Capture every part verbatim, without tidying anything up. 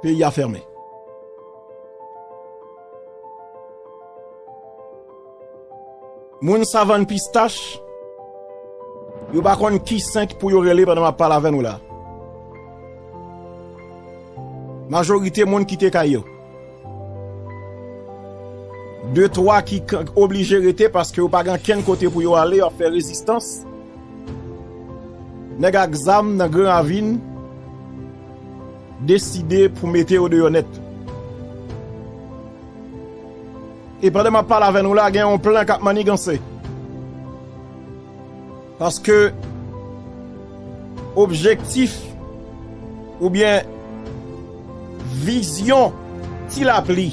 Peyi a fèmen. Moun Savann Pistach, yo pa konn ki sen pou yo rele pandan m ap pale avè nou la. Majorite moun kite kay yo. De twa ki k- oblije rete paske yo pa gen kenn kote pou yo ale, yo ap fè rezistans. Nèg ak zam nan Gran Ravin deside pou mete yo deyò nèt. E pandan m ap pale avè nou la, gen yon plan k ap maniganse. Paske objektif oubyen vizyon Ti Lapli.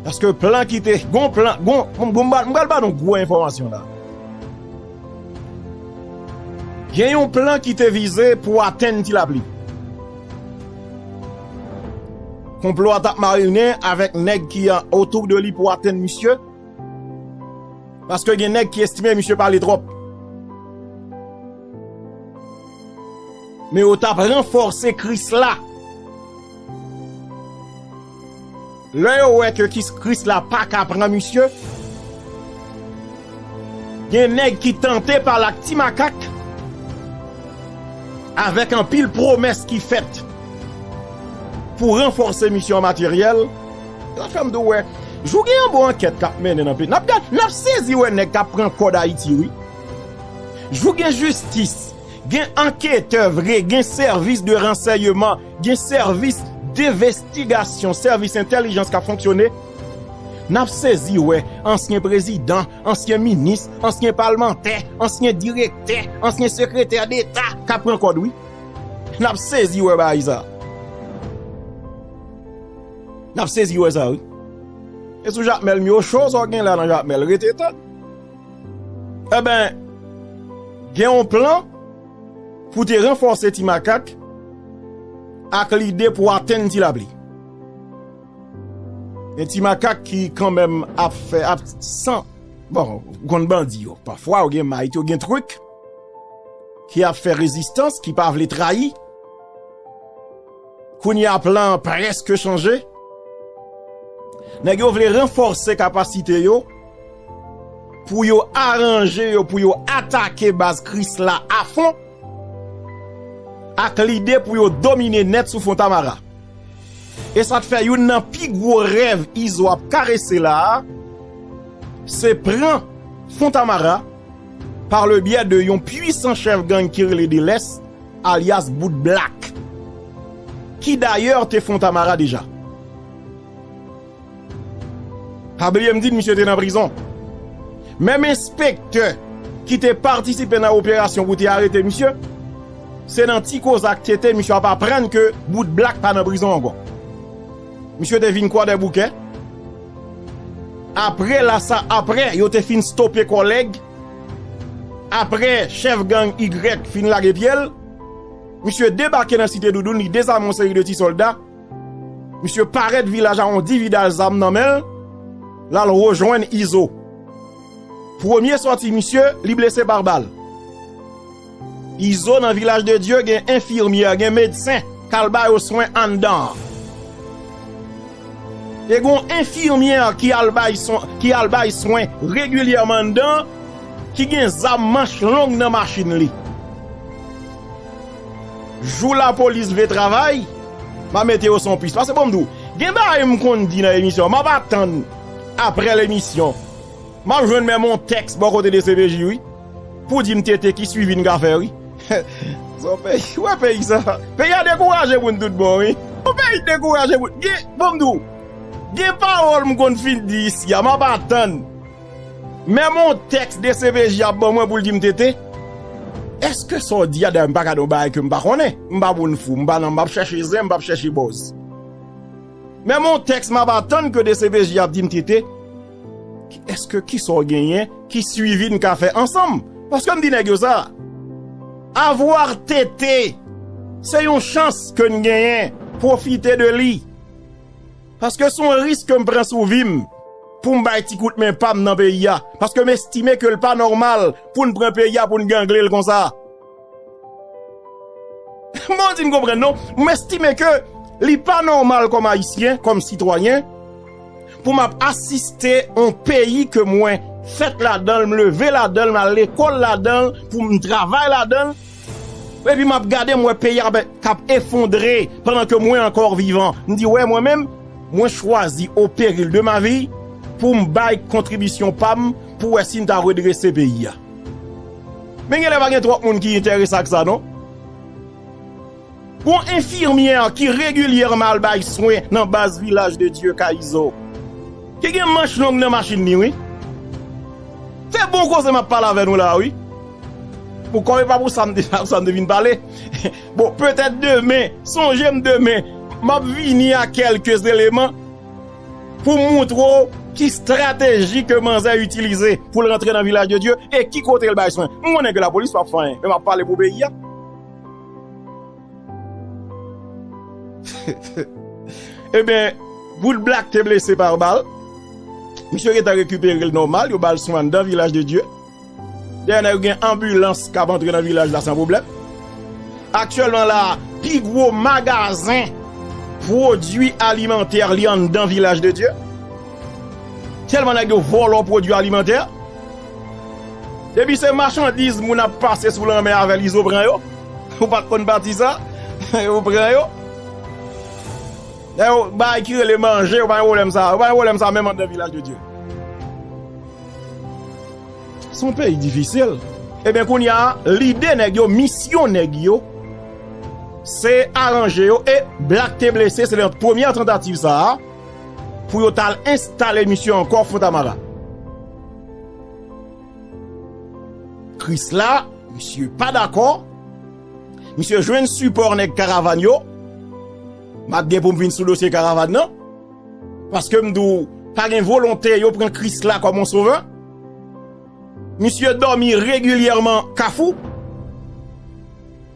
Paske plan ki te, gon plan, gon, m, m, m pral ba nou gwo enfòmasyon la. Gen yon plan ki te vize pou atenn Ti Lapli. Konplo a t ap marinen avèk nèg ki an otou de li pou atenn misye. Paske gen nèg ki estime misye pale twòp. Men yo t ap ranfòse Krisla. Lè yo wè ke Krisla pa ka pran misye, gen nèg ki tante pale ak Ti Makak avèk anpil pwomès ki fèt pou ranfòse misye an materyèl. Sa fè m tou wè, jou gen yon bon ankèt k ap mennen nan peyi. N ap gad, n ap sezi wè nèg k ap pran kòd Ayiti, wi. Jou gen jistis, gen anketè vre, gen sèvis de ransèyman, gen sèvis denvestigasyon, sèvis entèlijans k ap fonksyone. N ap sezi wè ansyen prezidan, ansyen minis, ansyen palmantè, ansyen direktè, ansyen sekretè deta k ap pran kòd, wi. N ap sezi wè bagay sa. N ap sezi wè sa, wi. E sou Jakmèl m yo cho, sa w gen la nan Jakmèl, rete tann. Enben, gen yon plan pou te ranfòse Ti Makak ak lide pou atenn Ti Lapli. Gen Ti Makak ki kanmenm ap fè, ap san, bon, ou konn bandi yo. Pafwa, yo gen may, yo gen trik, ki ap fè rezistans, ki pa vle trayi. Kounye a plan an prèske chanje. Nèg yo vle ranfòse kapasite yo pou yo aranje yo, pou yo atake baz Krisla afon, ak lide pou yo domine nèt sou Fontamara. E sa t fè youn nan pi gwo rèv Izo ap karese la a, se pran Fontamara par le biais de yon pwisan chèf gang ki rele Delès, alyas Bout Blak, ki dayè te Fontamara deja. Pa bliye m di n misye te nan prizon. Menm enspektè ki te patisipe nan operasyon pou te arete misye, se nan ti koze ak tete misye ap aprann ke Bout Blak pa nan prizon ankò. Misye te vin Kwadèboukè. Apre lasa, apre yo te fin stope kòlèg, apre chèf gang Y fin lage pye l, misye debake nan Site Doudoun, li dezame yon seri de ti sòlda. Misye parèt vilaj a yon dividal zam nan men l, l al rejwenn Izo. Premye sòti misye, li blese pa bal. Izo nan Vilaj de Dye gen enfimyè, gen medsen k al ba yo swen anndan an. E gen yon enfimyè ki al bay swen, ki al bay swen regilyèman anndan an, ki gen zam manch long nan machin li. Jou lapolis vle travay, m a mete yo sou yon pis. Paske bon m di w, gen bagay m konn di nan emisyon, m ap atann apre lemisyon. M ap jwenn menm yon tèks bò kote D C P J, wi, pou di m tete ki swivi n ka fè, wi. Se yon peyi, w wè peyi sa. Peyi a dekouraje moun tout bon, wi. Yon peyi dekouraje moun. Gen, bon m di w, gen pawòl m konn fin di isi a, m ap atann. Menm yon tèks D C P J ap ban mwen pou l di m tete. Èske sa w di a, dayè m pa ka di yon bagay ke m pa konnen. M pa moun fou, m pa nan, m p ap chèche zen, m p ap chèche buzz. Menm yon tèks m ap atann ke D C P J ap di m tete. Èske kisa w genyen ki swivi n ka fè ansanm? Paske m di nèg yo sa. Avoir tete, se yon chans ke n genyen, pwofite de li. Paske se yon risk ke m pran sou vi m pou m bay ti kout men pa m nan peyi a. Paske m estime ke l pa nòmal pou n pran peyi a pou n gangle l konsa. Bon N konprann non. M estime ke li pa nòmal kòm Ayisyen, kòm sitwayen, pou m ap asiste yon peyi ke mwen fèt ladan l, m leve ladan l, m al lekòl ladan l, pou m travay ladan l. Epi m ap gade, m wè peyi a k ap efondre pandan ke mwen ankò vivan. M di, wè, mwen menm, mwen chwazi o peril de ma vi pou m bay kontribisyon pa m pou wè si n ta redrese peyi a. Men genlè pa gen twòp moun ki enterese ak sa non. Gon enfimyè ki regilyèman al bay swen nan baz Vilaj de Dye Kayizo, ki gen manch long nan machin li, wi. Se bon koze m ap pale avè nou la, wi. Bon, kòm e pa pou sa m te, sa m te vin pale. Bon, petèt demen, sonje m demen, m ap vini a kèlke eleman pou m montre w ki estrateji ke manzè itilize pou l rantre nan Vilaj de Dye e ki kote l bay swen. M konnen ke lapolis p ap fè anyen, men m ap pale pou peyi a. Ebyen, bout Black te blese pa bal. Misye gentan rekipere l nòmal, yo ba l swen anndan Vilaj de Dye. Dayè, nèg yo gen anbilans k ap antre nan vilaj la san pwoblèm. Aktyèlman la, pi gwo magazen pwodui alimantè li anndan Vilaj de Dye. Tèlman nèg yo vòlò pwodui alimantè. Depi se machandiz moun ap pase sou lanmè avè l, Izo pran yo. Ou pa t konn pati sa? Yo pran yo. Dayè, bagay ki rele manje, yo pa gen pwoblèm sa. Yo pa gen pwoblèm sa menm anndan Vilaj de Dye. Se yon peyi difisil. Ebyen, kounye a, lide nèg yo, misyon nèg yo, se aranje yo. E Black te blese, se nan premyè tantativ sa a, pou yo t al enstale misye ankò Fontamara. Krisla, misye pa dakò. Misye jwenn sipò nèg karavàn yo. M ap gen pou m vin sou dosye karavàn nan. Paske m di w, pa gen volonte yo pran Krisla kòm yon sovè. Misye dòmi regilyèman Kafou.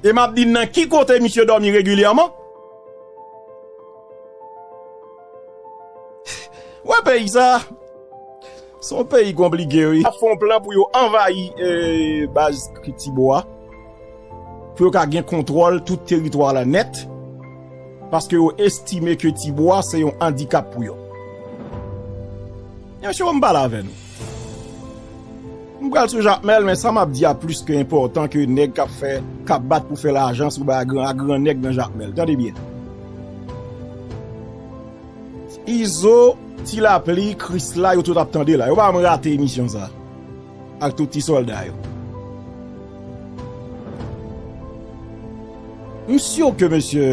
E m ap di n nan ki kote misye dòmi regilyèman. Wè peyi sa. Se yon peyi konplike, wi. Ap fè yon plan pou yo anvayi, eh, baz Ti Bwa. Pou yo ka gen kontwòl tout teritwa la nèt. Paske yo estime ke Ti Bwa se yon andikap pou yo. Mesye, m pale avè nou. M pral sou Jakmèl, men sa m ap di a plis ke enpòtan ke nèg k ap fè, k ap bat pou fè lajan sou bagay gran, a gran nèg nan Jakmèl. Tande byen. Izo, Ti Lapli, Krisla, yo tout ap tande la. Yo pa janm rate emisyon sa. Ak tout ti sòlda yo. M si ke mesye,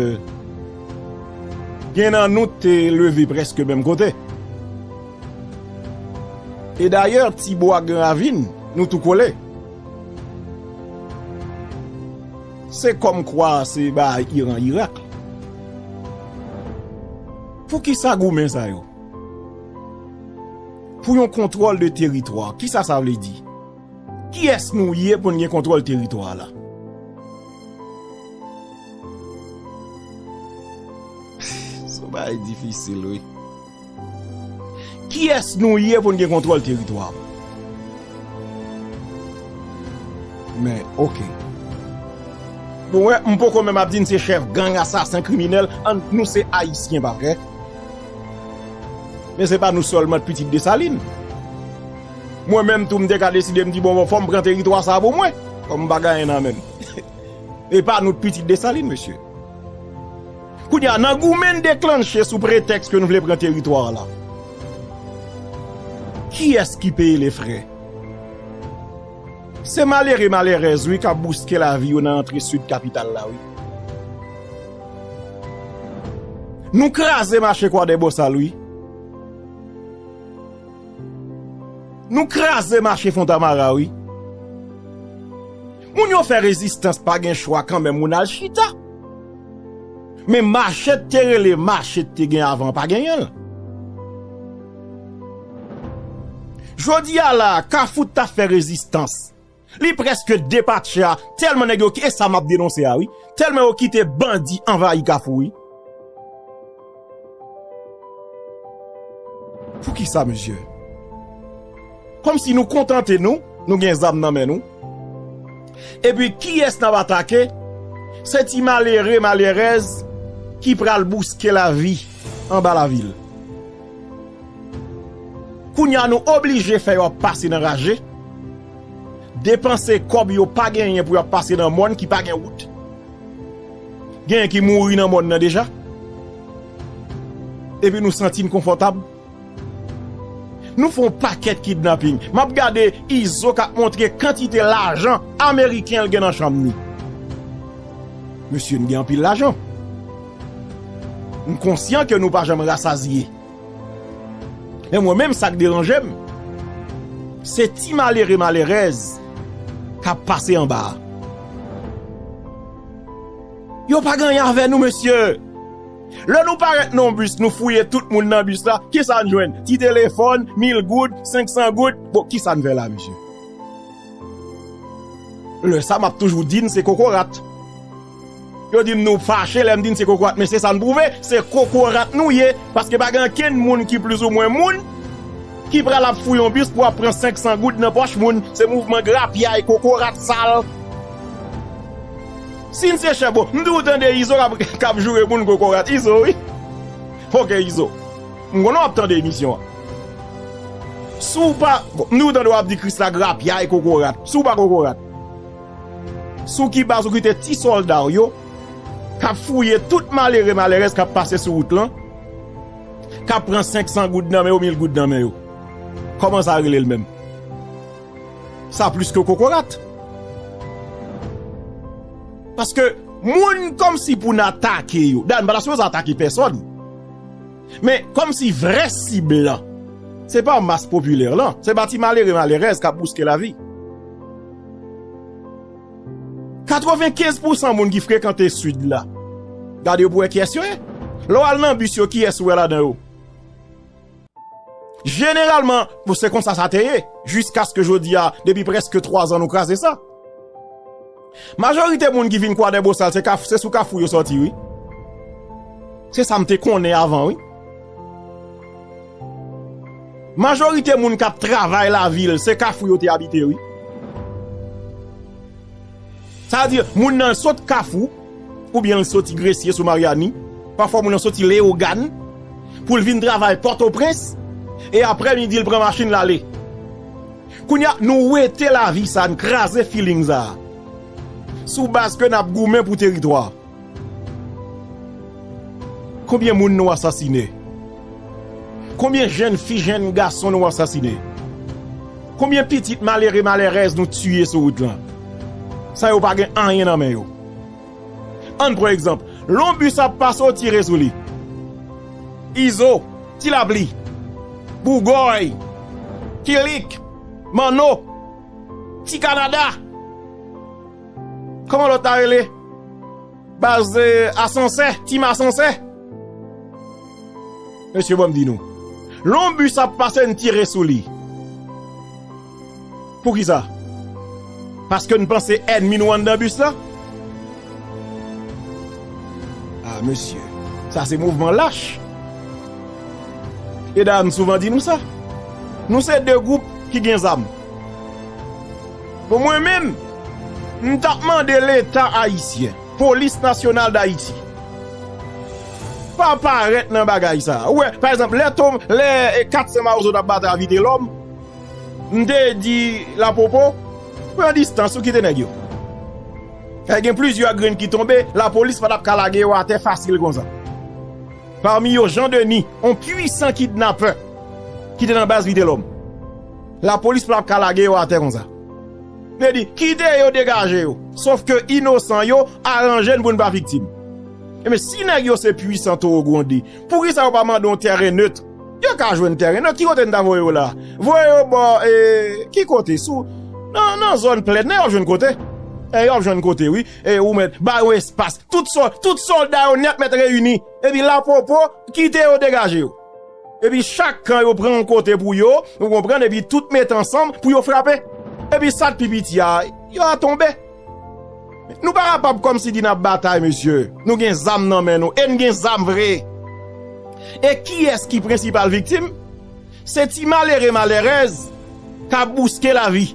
gen nan nou te leve prèske menm kote. E dayè, Ti Bwa, Gran Ravin, nou tou kole. Se kòmkwa se bagay Iran, Irak. Poukisa goumen sa yo? Pou yon kontwòl de teritwa, kisa sa vle di? Kiyès nou ye pou n gen kontwòl teritwa la? Se yon bagay difisil, wi. Kiyès nou ye pou n gen kontwòl teritwa? Men, oke. Bon, wè, m poko menm ap di n se chèf gang, asasen, kriminèl. An, nou se Ayisyen, pa vre? Men se pa nou sèlman t pitit Desalin. Mwen menm tou, m te ka deside, m di, bon, bon, fò m pran teritwa sa a pou mwen. Kòm m pa gen anyen nan men m. E pa nou t pitit Desalin, mesye. Kounye a, nan goumen n deklanche sou pretèks ke nou vle pran teritwa a la, kiyès ki peye lefrè? Se malere, malerèz, wi, k ap bouske lavi yo nan antre sid kapital la, wi. Nou kraze mache Kwadèbòsal, wi. Nou kraze mache Fontamara, wi. Moun yo fè rezistans, pa gen chwa kanmenm, moun al chita. Men mache t te rele mache t te gen avan, pa genyen l. Jodi a la, Kafou t ap fè rezistans. Li prèske depatche a, tèlman nèg yo, e sa m ap denonse a, wi. Tèlman yo kite bandi anvayi Kafou, wi. Poukisa, mesye? Kòmsi nou kontante nou, nou gen zam nan men nou. Epi kiyès n ap atake? Se ti malere, malerèz ki pral bouske lavi anba lavil. Kounye a, nou oblije fè yo ap pase nan raje, depanse kòb yo pa genyen pou y ap pase nan mòn ki pa gen wout. Genyen ki mouri nan mòn nan deja. Epi nou santi n konfòtab. Nou fè yon pakèt kidnaping. M ap gade Izo k ap montre kantite lajan ameriken l gen nan chanm li. Mesye, n gen anpil lajan. M konsyan ke nou pa janm rasazye. Men mwen menm, sa k deranje m, se ti malere, malerèz k ap pase anba a. Yo pa gen anyen avè nou, mesye. Lè nou parèt nan yon bis, nou fouye tout moun nan bis la, kisa n jwenn? Ti telefòn, mil goud, senk san goud. Bon, kisa n fè la, mesye? Lè sa, m ap toujou di n se kokorat. Yo di m nou fache lè m di n se kokorat, men se sa n pwouve, se kokorat nou ye, paske pa gen ankenn moun ki plizoumwen moun ki pral ap fouye yon bis pou ap pran senk san goud nan pòch moun. Se mouvman grapyay, kokorat sal. Si n se chèf, bon, m toujou tande Izo k ap, k ap joure moun kokorat. Izo, wi. Ok, Izo. M konnen w ap tande emisyon an. Si w pa, bon, m toujou tande w ap di Krisla grapyay kokorat. Si w pa kokorat. Sou ki baz ou kite ti sòlda w yo k ap fouye tout malere, malerèz k ap pase sou wout lan, k ap pran senk san goud nan men yo, mil goud nan men yo? Kòman sa rele l menm? Sa plis ke kokorat. Paske moun kòmsi pou n atake yo. Dayè, n pa ta sipoze atake pèsòn. Men kòmsi vrè sib lan, se pa mas popilè lan, se pa ti malere, malerèz k ap bouske lavi. Katrevenkenz pousan moun ki frekante Sid la, gade yo pou wè kiyès yo ye. Lè w al nan bis yo, kiyès ou wè ladan yo? Jeneralman, bon, se konsa sa te ye, jiskaske jodi a, depi prèske twa zan nou kraze sa. Majorite moun ki vin Kwadèbosal, se kaf-, se sou Kafou yo sòti, wi. Se sa m te konnen avan, wi. Majorite moun k ap travay lavil, se Kafou yo te abite, wi. Sa vle di, moun nan sot Kafou, oubyen l soti Gresye sou Maryani, pafwa moun nan soti Leyogàn, pou l vin travay Pòtoprens, e aprèmidi l pran machin l ale. Kounye a, nou wete lavi sa, n kraze feeling sa a. Sou baz ke n ap goumen pou teritwa. Konbyen moun nou asasinen? Konbyen jèn fi, jèn gason nou asasinen? Konbyen pitit malere, malerèz nou tiye sou wout lan? San yo pa gen anyen nan men yo. Ann pran egzanp, lè yon bis ap pase, w tire sou li. Izo, Ti Lapli, Bougòy, Kilik, Manno, Ti Kanada. Kòman lòt la rele? Baz, eh, Asansè, Team Asansè. Mesye, ban m di nou. Lè yon bis ap pase, n tire sou li. Poukisa? Paske n panse ènmi nou anndan bis la? Ah, mesye, sa se mouvman lach. E dayè, m souvan di nou sa. Nou se de gwoup ki gen zam. Bon, mwen menm, m t ap mande Leta ayisyen, Polis Nasyonal d Ayiti, pa parèt nan bagay sa. Ou wè, pa egzanp, lè Tom, lè, e, Kat Sen Mawozo t ap batay a Vitelòm, m te di Lapopo, pran distans ou, kite nèg yo. E gen plizyè grenn ki tonbe, lapolis pa t ap ka lage yo atè fasil konsa. Pami yo, Jean Denis, yon pwisan kidnapè ki te nan baz Vitelòm. Lapolis pa t ap ka lage yo atè konsa. Vle di, kite yo, degaje yo. Sòf ke inosan yo, aranje n pou n pa viktim. Ebyen, si nèg yo se pwisan towo gwonde, poukisa yo pa mande yon tèren net? Yo ka jwenn tèren net. Ki kote n ta voye yo la? Voye yo bò, e, ki kote? Sou, nan, nan zòn plèn nan, y ap jwenn kote. E, y ap jwenn kote, wi. E, ou mèt ba yo espas. Tout sò-, tout sòlda yo nèt mèt reyini. Epi Lapopo, kite yo, degaje yo. Epi chak kan yo pran yon kote pou yo, ou konprann, epi tout mete ansanm pou yo frape. Epi sa k pi piti a, yo a tonbe. Nou pa kapab kòmsi di n ap batay, mesye. Nou gen zam nan men nou, e n gen zam vre. E kiyès ki prensipal viktim? Se ti malere, malerèz k ap bouske lavi.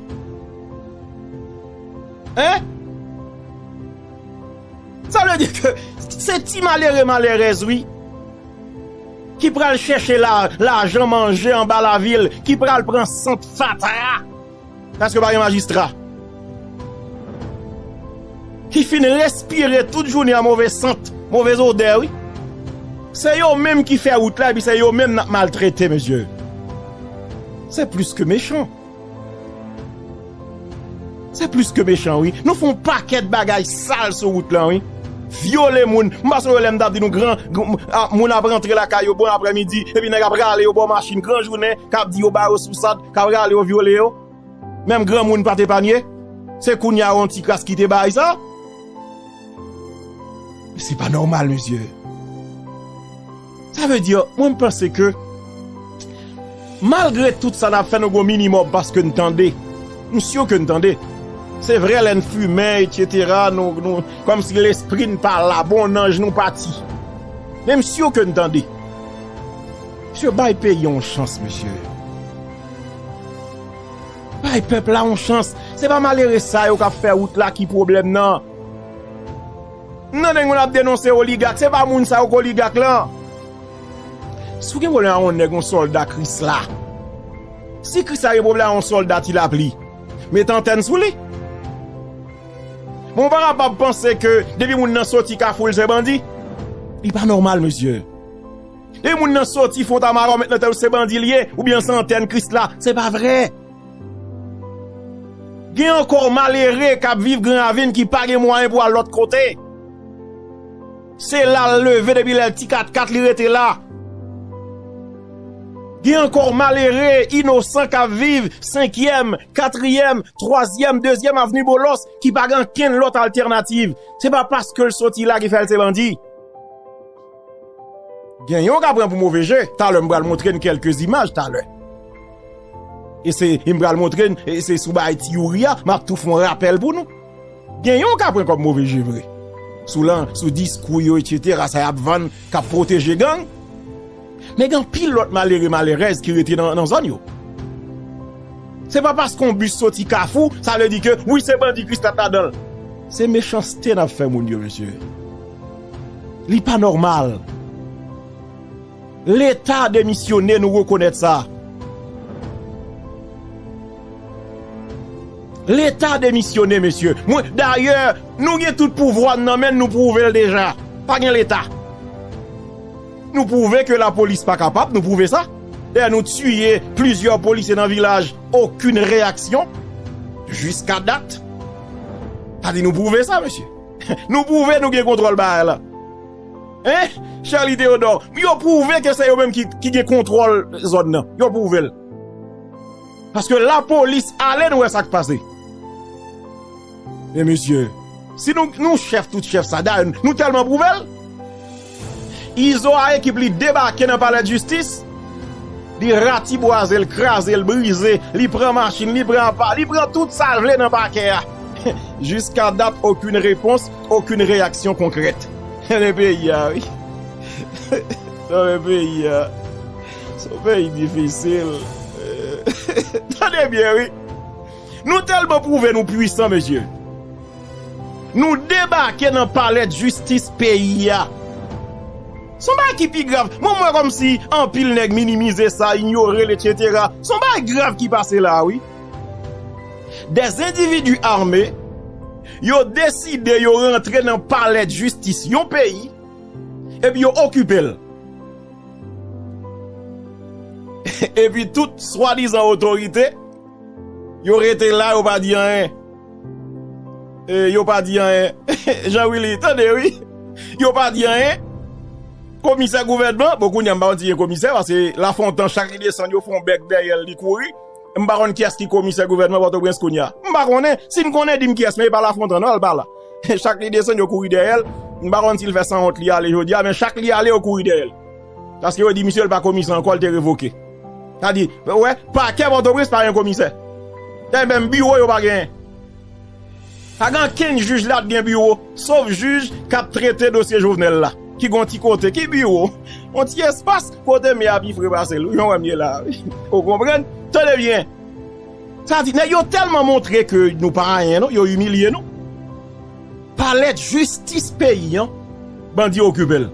Hein? Sa vle di ke se ti malere, malerèz, wi, ki pral chèche la, lajan manje anba lavil, ki pral pran sant fatra. Paske pa gen majistra. Ki fin respire tout jounen an move sant, move odè, wi. Se yo menm ki fè wout la, epi se yo menm n ap maltrete, mesye. Se plis ke mechan. Se plis ke mechan, wi. Nou fè yon pakèt bagay sal sou wout lan, wi. Vyole moun. M pa sonje lè m t ap di nou gran, gran, a, moun ap rantre lakay yo bon aprèmidi, epi nèg ap rale yo bò machin gran jounen, k ap di yo ba yo sousad, k ap rale yo vyole yo. Menm granmoun pa t epanye. Se kounye a yon ti kras ki te bay sa. Se pa nòmal, mesye. Sa vle di, mwen, m panse ke, malgre tout sa n ap fè, nou gon minimòm paske n tande. M si ke n tande. Se vre, lè n fimen, etsetera, nou, nou, kòmsi lespri n pa la, bon, nanj nou pati. Men m si ke n tande. Mesye, bay peyi a yon chans, mesye. Bay pèp la yon chans. Se pa malere sa yo k ap fè wout la ki pwoblèm nan. M tande moun ap denonse oligak. Se pa moun sa yo k oligak lan. Si w gen pwoblèm ak yon nèg, yon sòlda Kris la, si Kris la gen pwoblèm ak yon sòlda Ti Lapli, mete antèn sou li. Bon, w pa kapab panse ke depi moun nan soti Kafou, l se bandi. Li pa nòmal, mesye. Depi moun nan soti Fontamara, w met nan tèt ou se bandi l ye, oubyen se antèn Kris la. Se pa vre. Gen ankò malere k ap viv Gran Ravin ki pa gen mwayen pou al lòt kote. Se la l leve depi lè l ti katkat, li rete la. Gen ankò malere inosan k ap viv senkyèm, katriyèm, twazyèm, dezyèm avni Bolos ki pa gen ankenn lòt altènativ. Se pa paske l soti la ki fè l se bandi. Gen yon k ap pran pou move je. Talè m pral montre n kèlke imaj talè. E se, e m pral montre n, e se sou bagay Ti Youri a, m ap tou fè yon rapèl pou nou. Gen yon k ap pran kòm move je vre. Sou lan, sou diskou yo, etsetera, sa y ap vann, k ap pwoteje gang. Men gen anpil lòt malere, malerèz ki rete nan, nan zòn yo. Se pa paske yon bis soti Kafou, sa vle di ke, wi, se bandi Krisla t ladan l. Se mechanste n ap fè moun yo, mesye. Li pa nòmal. Leta demisyone, nou rekonèt sa. Leta demisyone, mesye. Mwen, dayè, nou gen tout pouvwa n nan men n, nou pwouve l deja. Pa gen Leta. Nou pwouve ke lapolis pa kapab, nou pwouve sa. Dayè, nou tiye plizyè polisye nan vilaj, okenn reyaksyon. Jiska dat. Sa di nou pwouve sa, mesye. Nou pwouve nou gen kontwòl bagay la. Hein? Charlie Théodore, yo pwouve ke se yo menm ki, ki gen kontwòl zòn nan. Yo pwouve l. Paske lapolis ale, nou wè sa k pase. Men mesye, si nou, nou chèf tout chèf sa, dayè, nou tèlman pwouve l. Izo a ekip li debake nan palè jistis, li ratibwaze l, kraze l, brize, li pran machin, li pran apa, li pran tout sa l vle nan pakè a. Jiska dat, okenn repons, okenn reyaksyon konkrèt. Men peyi a, wi. Non, men peyi a. Se yon peyi difisil. Tande byen, wi. Nou tèlman pwouve nou pwisan, mesye. Nou debake nan palè jistis peyi a. Se yon bagay ki pi grav. Mwen, m wè kòmsi anpil nèg minimize sa, inyore l, etsetera. Se yon bagay grav ki pase la, wi. Des individus armés, yo deside yo rantre nan palè jistis yon peyi, epi yo okipe l. Epi tout swadizan otorite, yo rete la, yo pa di anyen. E, yo pa di anyen. Jean Willy, tande wi. Yo pa di anyen. Komisè gouvènman, bon, kounye a m pa konn si gen komisè, paske Lafontan, chak li desann, yo fè yon bèk dèyè l, li kouri. M pa konn kiyès ki komisè gouvènman Pòtoprens kounye a. M pa konnen. Si m konnen, di m kiyès, men e pa Lafontan, non, l pa la. Chak li desann, yo kouri dèyè l. M pa konn si l fè sanwont li ale jodi a, men chak li ale, yo kouri dèyè l. Paske yo di misye l pa komisè ankò, l te revoke. Sa di, wè, pakè Pòtoprens pa gen komisè. Dayè menm biwo yo pa genyen. Pa gen ankenn jij la t gen biwo, sof jij k ap trete dosye Jovenel la, ki gon ti kote, ki biwo, yon ti espas kote men a pi fre pase l. Ou jan wè m ye la, wi. Ou konprann? Tande byen. Sa di, nèg yo tèlman montre ke nou pa anyen, non, yo imilye nou. Palè jistis peyi an, bandi okipe l.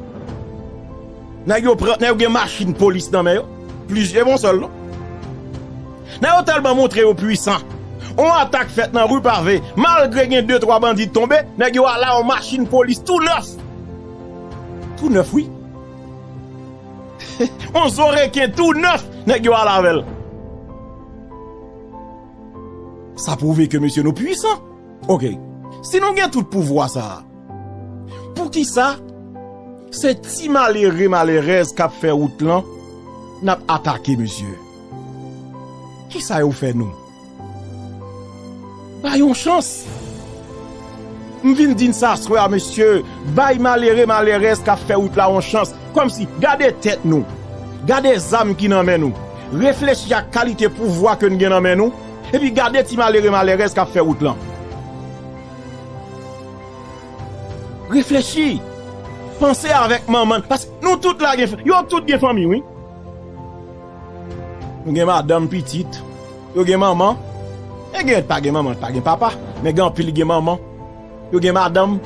Nèg yo pran, nèg yo gen machin polis nan men yo. Plizyè, bon sèl non. Nèg yo tèlman montre yo pwisan. On atak fèt nan ri Pave, malgre gen de twa bandi tonbe, nèg yo al a on machin polis tou nèf. Tou nèf, wi. On zo reken tou nèf, nèg yo al avè l. Sa pwouve ke, mesye, nou pwisan. Ok. Si nou gen tout pouvwa sa a, poukisa se ti malere, malerèz k ap fè wout lan n ap atake, mesye? Kisa yo fè nou? Bay yon chans. M vin di n sa aswè a, mesye. Bay malere, malerèz k ap fè wout la yon chans. Kòmsi, gade tèt nou. Gade zam ki nan men nou. Reflechi ak kalite pouvwa ke n gen nan men nou. Epi gade ti malere, malerèz k ap fè wout lan. Reflechi. Panse avèk manman. Paske nou tout la gen, yo tout gen fanmi, wi. Nou gen madanm, pitit. Yo gen manman. E gen pa gen manman, pa gen papa. Men gen anpil gen manman. Yo gen madanm.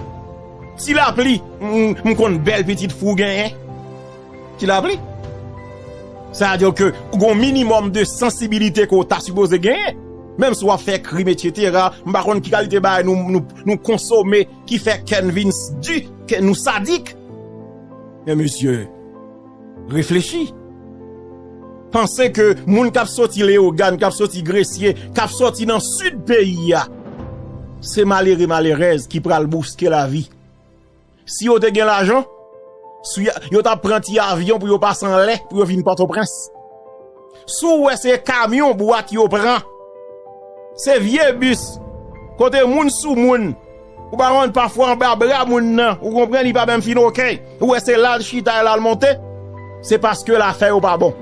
Ti Lapli, m, m, m konn bèl pitit fi w genyen. Ti Lapli. Sa vle di ke ou gen yon minimòm de sansibilite ke w ta sipoze genyen. Menm si w ap fè krim, etsetera, m pa konn ki kalite bagay nou, nou, nou konsome ki fè kè n vin s-, di, ke nou sadik. Men mesye, reflechi. Panse ke moun k ap soti Leyogàn, k ap soti Gresye, k ap soti nan sid peyi a, se malere, malerèz ki pral bouske lavi. Si yo te gen lajan, si yo, yo t ap pran ti avyon pou yo pase anlè, pou yo vin Pòtoprens. Si w wè se kamyon bwat yo pran, se vye bis, kote moun sou moun, ou pa konn pafwa anba bra moun nan, ou konprann li pa menm fin ok, ou wè se la l chita e la l monte, se paske lafè yo pa bon.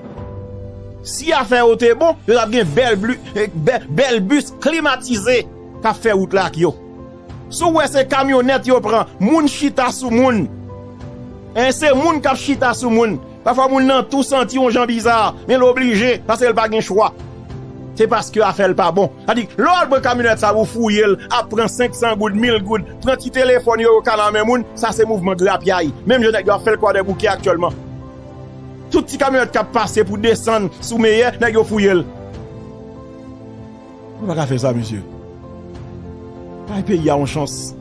Si afè yo te bon, yo t ap gen bèl bli-, eh, bè-, bèl bis klimatize k ap fè wout la ak yo. Si w wè se kamyonèt yo pran, moun chita sou moun. En, se moun k ap chita sou moun. Pafwa moun nan tou santi yon jan biza, men l oblije, paske l pa gen chwa. Se paske afè l pa bon. Sa di, lè w al pran kamyonèt sa pou fouye l, ap pran senk san goud, mil goud, pran ti telefòn yo, yo ka nan men moun, sa se mouvman grapyay. Menm jan nèg yo ap fè l Kwadèboukè aktyèlman. Tout ti kamyonèt k ap pase pou desann sou Meyè, nèg yo fouye l. Nou pa ka fè sa, mesye. Bay peyi a yon chans.